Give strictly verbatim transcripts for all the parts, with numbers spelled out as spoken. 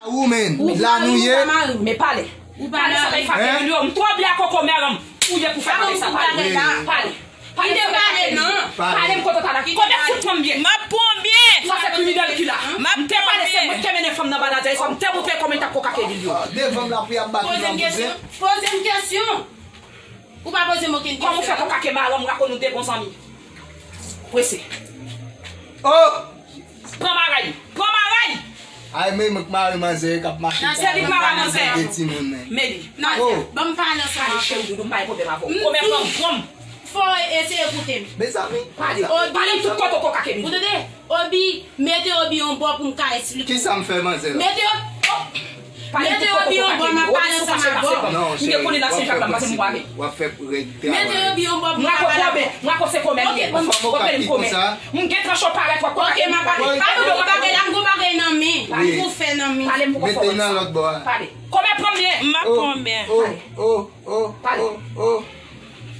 Ou menm, la nou ye. Men pale. Pale sa bay fake milyon. M twò byen ak kokomè an. Ou ye pou fè pale sa. Pale. Pale. Pale. Pale. Pale m kote w ta la. Kote fout fanm byen. M ap pran byen. Sa se kriminèl ki la. M ap pran byen. M te pale se mwen ki te mennen fanm nan ba Nadia. M te montre kòman l t ap koka ke li yo. Devan m la pou y ap bat li nan bouzen. Poze m kesyon. Ou pa poze m okenn kesyon. Kòman w fè koka ke maranm rakonn nou de bon zanmi? Prese. Oh! Pran maray! Pran maray! Ay, men mwen k mare manzè k ap mache. Se li k mare manzè. De timoun, men. Men li. Nadia, ban m pale ansanm avè w. Cheri doudou, m pa gen pwoblèm avè w. Kòmè pran, pran m. Fò w eseye koute m. Mezanmi. Pale. Pale m tout kote w koka ke li. Ou tande? Obi, mete Obi yon bò pou m ka esplike. Kisa m fè manzè la? Mete Obi, oh! Mete Obi yon bò, m ap pale ansanm avè w. Non, cheri, w ap fè piti, w ap fè règ travay. Mete Obi yon bò pou m ka pale avè w. Mwen konn se kòmè li ye. Fò m ka piti konsa. M gen tranche parèt, w ap koka ke li. Pale m yon bagay la, m gon bagay nan men. Pale m pou fè nan men. Pale m pou fè nan lòt bò a. Pale. Kòmè pran m byen. M ap pran byen. Oh, oh, oh, oh, oh.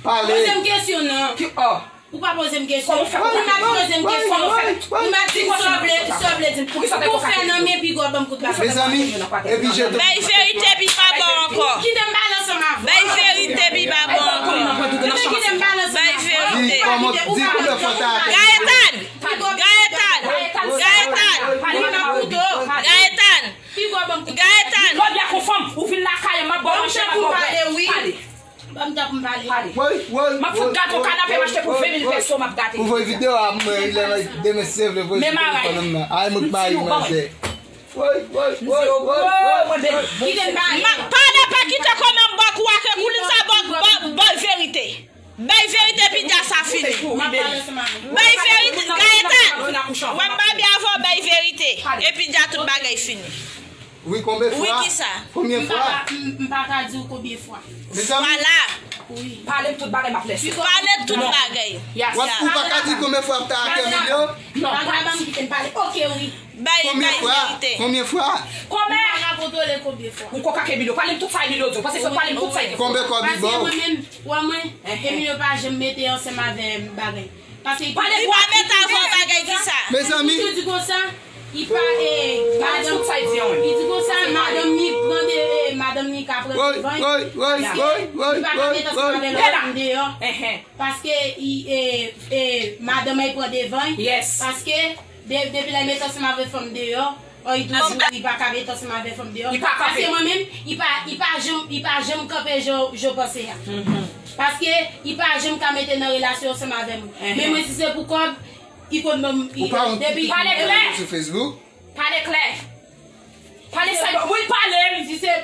Pale. Poze m kesyon non. Ki, oh. Ou pa poze m kesyon. Ou mèt poze m kesyon. Ou mèt di m sa w vle, sa w vle di m. Pou w fè nan men pi gwo ban m kout bafon. Mezanmi, epi je te. Bay verite pi pa bon ankò. Kite m pale ansanm avè w. Bay verite pi pa bon ankò. Kite m pale ansanm avè w. Bay verite. Di kòman, di kòman fò ta. Gaëtan! Gaëtan! Gaëtan! Gaëtan! Gaëtan! Lòt byen konfòm, ou vin lakay mwen, m ap ba w manje, m ap ba w bwè. Pale. Ban m tan pou m pale. Pale. M ap fout gate w kanape m achte pou ven mil peso, m ap gate. Ou voye videyo a mwen, lè demen si Dye vle voye sou telefòn m nan. Ay, mwen k mare manzè. Woy, woy, woy, woy, woy. Kite m pale. M ap pale, pa kite kòmè m ba kou ak koulin sa, ba, ba, bay verite. Bay verite, epi dja sa fini. M ap pale ansanm avè w. Bay verite, Gaëtan. Wè m bay byen avè w, bay verite. Epi dja tout bagay fini. Wi, konbyen fwa? Wi, kisa? Konbyen fwa? M pa ka, m, m pa ka di w konbyen fwa. Mezanmi. Vwala. Wi. Pale m tout bagay, m ap lèse. Pale tout bagay. Yes. W ap, ou pa ka di konbyen fwa w ap ta ak Emilio? Non. Pa ka ban m kite m pale. Oke, wi. Bay, bay verite. Konbyen fwa? Konbyen fwa? Kòmè. M pa ka kontwole konbyen fwa. Ou koka ke Emilio. Pale m tout sa Emilio di w. Paske se pale m tout sa Emilio. Konbyen kòb li ba w? Paske mwen menm, wè mwen, Emilio pa janm mete ansanm avè m bagay. Paske li pa mete avè w bagay kisa? Mezanmi. Li di konsa, li pa, e, madanm, li di konsa, madanm li pran de, e, madanm li ka pran devan. Woy, woy, woy, woy, woy, woy. Paske li pa ka mete ansanm avè l deyò. Paske li, e, e, madanm li pran devan. Yes. Paske de, depi lè l mete ansanm avè fanm deyò, Ò, li toujou, li pa ka mete ansanm avè fanm deyò. Li pa kanpe. Paske mwen menm, li pa, li pa janm, li pa janm kanpe jan, jan w panse a. Paske li pa janm ka mete nan relasyon ansanm avè mwen. Men mwen, si se pou kòb, li konn ban m, li, depi. Pale klè. Sou Facebook? Pale klè. Pale sa, wi, pale. Si se,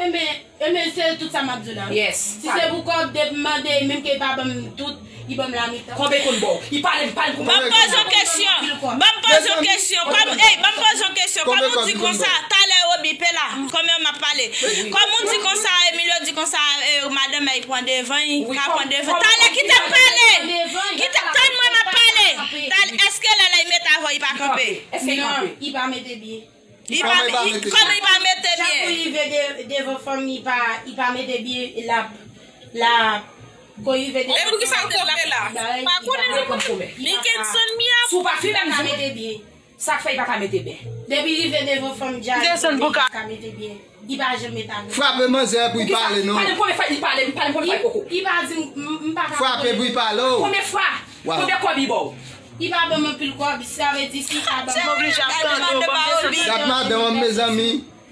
enben, Enben, se tout sa m ap di w la. Yes. Si se pou kòb, depi m mande, menm ke li pa ban m tout, li ban m lamitan. Konbyen konn ba w? Li pale, li pale pou mwen. Ban m poze w kesyon. Ban m poze w kesyon. Kòm, ey, ban m poze w kesyon. Kòm ou di konsa, talè Obi pe la. Kòm m ap pale. Kòm ou di konsa, Emilio di konsa, e, madanm li pran devan, li ka pran devan. Talè kite m pale. Kite, tann mwen m ap pale. Talè, èske lè la li mete avè w, li pa kanpe? Non, li pa mete pye. Li pa, kòm li pa mete byen. Chak kou li rive de, devan fanm, li pa, li pa mete byen, l ap, l ap, kou li rive devan fanm, l ap, pa konnen li konn koumen. Li gen zanmi a. Si w pa fin menm, li pa ka mete byen. Sa k fè li pa ka mete byen? Depi li rive devan fanm, dja li pa ka mete byen. Li pa janm mete byen. Frape manzè pou li pale non. Pale m konbyen fwa li pale, pale m konbyen fwa li poko. Li pa di m, m pa ka. Frape pou li pale o. Konbyen fwa? Konbyen kòb li ba w? Li pa ban m anpil kòb, sa vle di si li pa ban m. M oblije ap tande w ban m de san. Gad madanm an, mezanmi.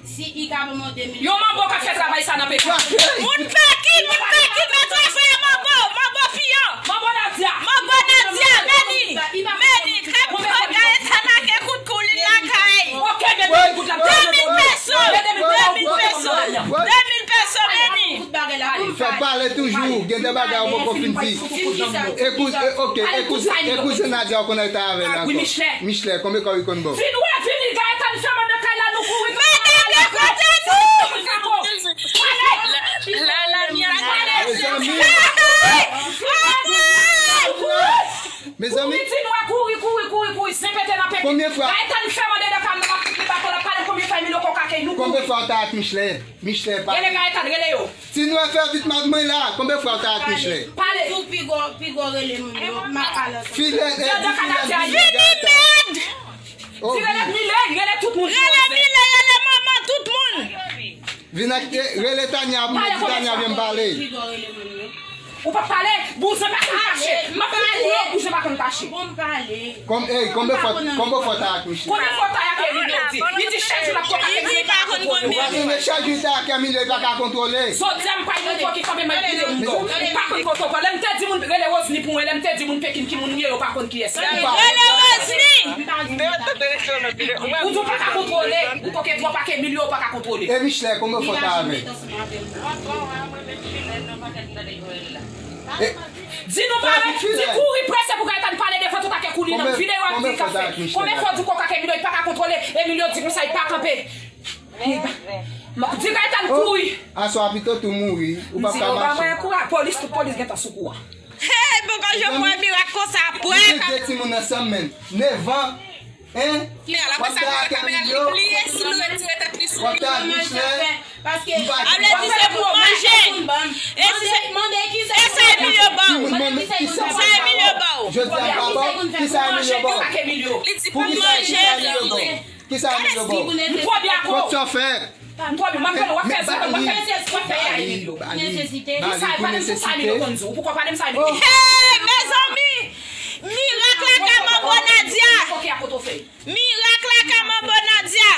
Si li ka ban m de mil. Yon manbo k ap fè travay sa nan peyi. Moun pèki, moun pèki, mèt travay manbo, manbo piyan. Manbo Nadia. Manbo Nadia, men li. Men li, kèk bagay, sa make kout kou li lakay. Ok, de mil goud la. De mil peso, de mil peso, de mil peso, men li. Fè pale toujou, gen de bagay ou poko fin di. E kouzen, e, ok, e kouzen, e kouzen Nadia ou konn al ta avè l ankò. Michelet, konbyen kòb li konn ba w? Vin wè, vini, Gaëtan fè madan kay la, nou kouri. Madan de kote nou? Pale! Pale! Mezanmi. Mezanmi. Kouri, di nou, kouri, kouri, kouri, kouri, zen pete nan pete. Konbyen fwa? Gaëtan fè madan de kay la, nou ap fouti baton la, pale konbyen fwa Emilio koka ke nou kouri. Konbyen fwa w ta ak Michelet? Michelet, pale. Rele Gaëtan, rele yo. Ti nou fè vit, madmay la, konbyen fwa w ta ak Michelet? Pale. Tou pi gwo, pi gwo rele moun yo, m ap pale ansanm. Filè, e, di filè, di filè, Gaëtan. Vini, mèd! Ti rele Miley, rele tout moun. Rele Miley, rele manman, Vin ak te, rele Tania pou mwen, di Tania vin pale. Ou pa pale, bouzen pa konn kache. M ap pale, bouzen pa konn kache. Bon, m pale. Konm, ey, konbe fòt, konbe fòt ak Michel. Konbe fòt ak Emilio di. Li di chak jou l ap konn ak Emilio, li pa konn konn. Ou pa tande chak jou ta ak Emilio, li pa ka kontwole. Jodi a m pa yon moun ki kanpe m ap kite moun dò. Ou pa konn kontwole. Lè m te di moun rele Rosny pou mwen, lè m te di moun Pekin ki moun li ye, yo pa konn kiyès li ye. Rele Rosny! Ou di w pa ka kontwole. Ou poko twòp ak Emilio, ou pa ka kontwole. E Michel, konbe fòt avè. Di nou bagay, di kouri prese pou Gaëtan pale devan tout ak kouri nan videyo ap di kafè. Konbyen fwa w di w koka ak Emilio, li pa ka kontwole, Emilio di konsa, li pa kanpe. Di Gaëtan kouri. Aswè a pito tou mouri, ou p ap ka mache. Di yo ba mwen kouraj, polis, tout polis gentan sou kou a. Hey, poko janm wè mirak konsa, pwè. Li gen de timoun ansanm, menm. Nèf an, Hein? Wap ta ak Emilio? Wap ta ak Michel? Ap vle di se pou manje. E si se, e sa Emilio ba w? Sa Emilio ba w? Jodi a pa ba w? Kisa Emilio ba w? Li di pou manje. Kisa Emilio ba w? Kot sa w fè? M twò byen, m ap gade w ap fè zòt, w ap fè zòt, w ap fè a Emilio. Nesesite. Kisa, pale m sou sa Emilio konn di w. Ou poko pale m sa Emilio konn di w. Hey, mezanmi! Mirak lakay Manbo Nadia! Mirak lakay Manbo Nadia!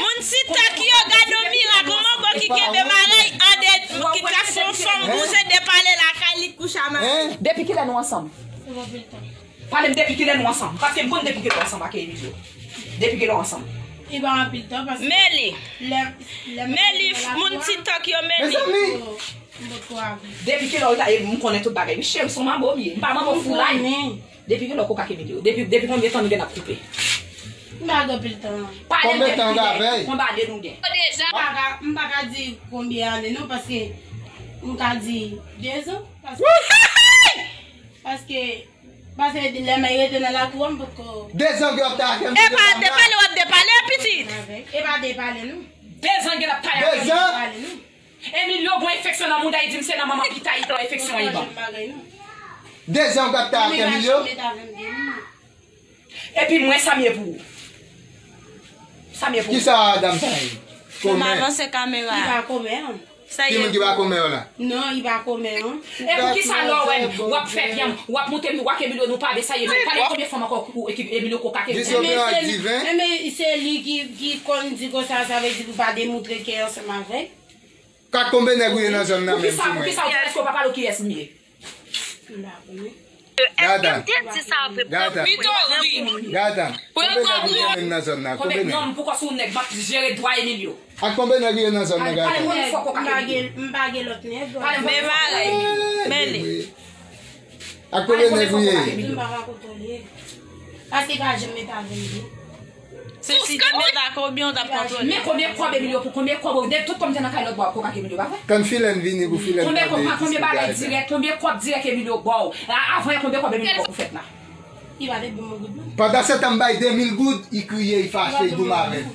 Moun TikTok yo, gade yon mirak, yon Manbo ki kenbe marèy an de, ki ka fè yon fanm bouzen depale lakay li kouche a marèy. Depi kilè nou ansanm? Pale m depi kilè nou ansanm, paske m konn depi kilè w ansanm ak Emilio. Depi kilè w ansanm? E pa anpil tan, paske Meli. Lè, lè Meli, moun TikTok yo, Meli. Mezanmi! M potko avè. Depi kilè w ta, e m konnen tout bagay. Wi, cheri, se yon manbo m ye. M pa manbo foulay. Depi kilè w koka ak Emilio? Depi, depi konbyen tan nou gen n ap koupe? M pa gen anpil tan. Pale m depi kilè? Konbyen tan w gen avè l? Konbyen ane nou gen? M pa ka, m pa ka di konbyen ane non, paske m ka di dezan, paske, paske Paske lè m rete nan lakou a, m potko. Dezan gen w ap ta ak Emilio. E pa depale w ap depale, pitit. E pa depale, non. Dezan gen l ap ta ak Emilio. Dezan? Depale, non. Emilio gon enfeksyon nan mouda, li di m se nan manman pita li pran enfeksyon an li ban m. Dezan w ap ta ak Emilio? Epi mwen, sa m ye pou ou? Sa m ye pou ou? Kisa dam sa ye? Kòmè. Avanse kamera. Li pa kòmè, non. Ki moun ki pa kòmè yo la? Non, li pa kòmè, non. E poukisa lè w wè w ap fè vyanm, w ap monte miwa ak Emilio, nou pa vle sa ye, men pale konbyen fanm ankò ou ekip Emilio koka ke. Jis yo pran diven. Enben, se li ki, ki konn di konsa, sa vle di pou pa demoutre ke ansanm avè l. Kat konbyen nèg ou ye nan zòn nan menm sou mwen? Poukisa, poukisa ou di èske w pa pale w kiyès m ye? M pa konnen. Gata. Gata. Gata. Konbyen nèg ou gen menm nan zòn nan? Konbyen nèg? Non, m poko sou nèg, m ap jere dwa Emilio. Ak konbyen nèg ou ye nan zòn nan, Gata? Pale m konbyen fwa koka ke Emilio. M pa gen, m pa gen lòt nèg. Pale m konbyen fwa koka ke Emilio. Ak konbyen nèg ou ye? M pa ka kontwole. Paske pa janm met avè m tou. Se si te met ak konbyen w t ap kontwole. Men konbyen kòb Emilio pou konbyen kòb ou de tout kòb m te nan kay lòt bò ap koka ak Emilio, pa vre? Tann Filèn vini pou Filèn mande. Konbyen kòb, konbyen bagay dirèk, konbyen kòb dirèk Emilio ba w? A, avan yè konbyen kòb Emilio ba w pou fèt la? Li pa te ban mwen goud non. Pandan se tan m bay de mil goud, li kriye, li fache, li goumen avè m.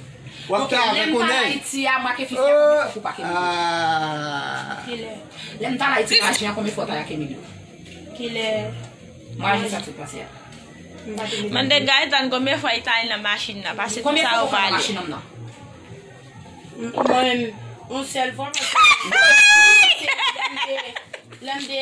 W ap ta avè konnen. Lè m t al Ayiti a, m ak Fifi a, konbyen fwa koka ak Emilio? Kilè? Lè m t al Ayiti, m aji an, konbyen fwa w t al ak Emilio? Kilè? Mwen aji sa tout pase a. Mande Gaëtan konbyen fwa li t al nan machin nan, pase tout sa yo pale. Konbyen fwa w t al nan machin nan? Mwen menm, yon sèl fwa, paske lè m te, lè m te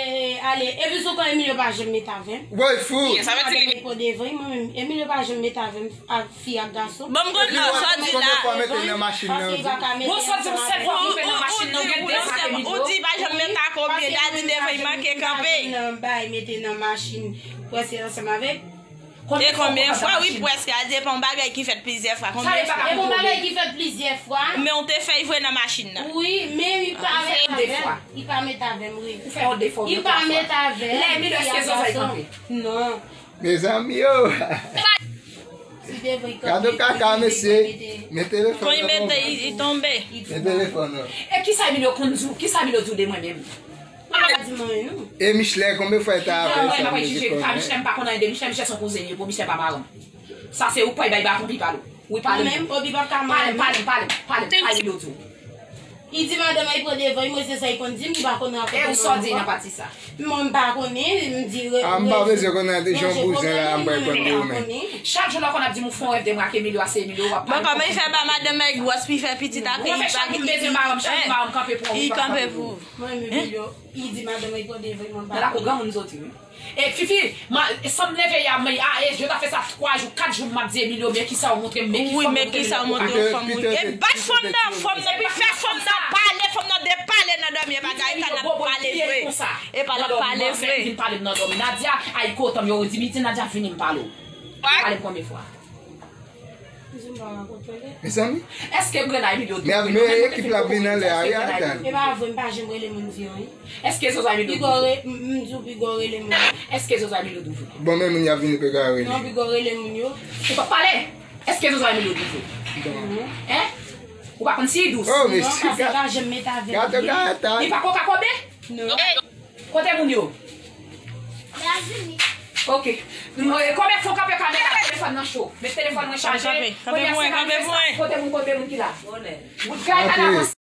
ale, epi sou kan Emilio pa janm met avè m. Woy fou! Sa vle di li. Pou devan, mwen menm, Emilio pa janm met avè m. Ak fi ak gason. Bon, m konn sa w di la. Konbyen fwa mete nan machin nan, yo di? Bon, sa w di m sèt fwa konpe nan machin nan, ou gen de sa ke li di. Ou di pa janm met ak konbyen, Dadi devan, li manke kanpe. Nan bay mete nan machin, prèske ansanm avèk. E konbyen fwa, wi, prèske, a depann bagay ki fèt plizyè fwa. Konbyen fwa? E bon bagay ki fèt plizyè fwa. Men w te fè l vre nan machin nan. Wi, men li pa met avè m. Li pa met avè m, wi. Ou fè yon defo. Li pa met avè m. Lè Emilio, èske zòzò kanpe? Non. Mezanmi yo. Gade kaka mesye. Men telefòn nan. Kon li mete, li, li tonbe. Men telefòn nan. E kisa Emilio konn di w? Kisa Emilio di w de mwen menm? Li pa di mwen anyen non. E Michel, konbyen fwa l ta avè w? Mwen, mwen pa prejije, pa Michel, m pa konn anyen de Michel, Michel se yon kouzen li ye pou Michel pa paran m. Sa se ou k pral bay baton pi pale. Wi, pale m. Mwen menm, Obi pa ka mwen. Pale m, pale m, pale m, pale m, pale m, Emilio di w. Li di madanm li pran devan, li, mwen se sa li konn di m, li pa konn rakonte. E ou sa w di nan pati sa? Mwen m pa konnen, m di re- A, m pa bezwen konnen, de jan bouzen la, m pa konn de ou menm. Chak jou nan konn ap di m ou fè yon rèv de mwa ak Emilio, a se Emilio w ap pale. Bon, kòman li fè ba madanm li gwòs, pi fè pitit ak li, chak jou m bezwen madanm, chak jou madanm kanpe pou mwen. Li kanpe pou ou. Mwen, Emilio, li di madanm li pran devan, mwen m pa konnen. Nan lakou granmoun soti, wi. E Fifi, ma, san m leve ya, men, a, e, yo ta fè sa twa jou, kat jou m ap di Emilio, men kisa w montre m, men ki fanm montre m, men kisa w montre yon fanm, wi. E bat fanm nan, fanm nan, pi fè fanm nan pale, fanm nan depale nan dòmi, e pa gade, e pa l ap pale vre. E pa l ap pale vre. Vin pale m nan dòmi. Nadia, ay, kote m, yo, Dimitri, Nadia, vini m pale w. Pale m konbyen fwa? Mezanmi. Èske Brenda Emilio di men ekip la ap vin anlè a, wi, atann. E pa vre, m pa janm rele moun di anyen. Èske Zozo Emilio di? Pigo re- m- m di w Pigo rele moun. Èske Zozo Emilio di? Bon, men moun y ap vini Pigo rele. Non, Pigo rele moun yo. Ou pa pale? Èske Zozo Emilio di? Bon. Hein? Ou pa konn si dous? Oh, mesye. Non, pa janm met avè l. Gato gata. Li pa koka kobe? Non. Kote moun yo? Etazini. Ok. Konbyen fon kanpe kamera? Telefòn nan cho. Met telefòn mwen chaje. Kanpe pou mwen, kanpe pou mwen. Kote moun, kote moun ki la? Bout kay pa avanse.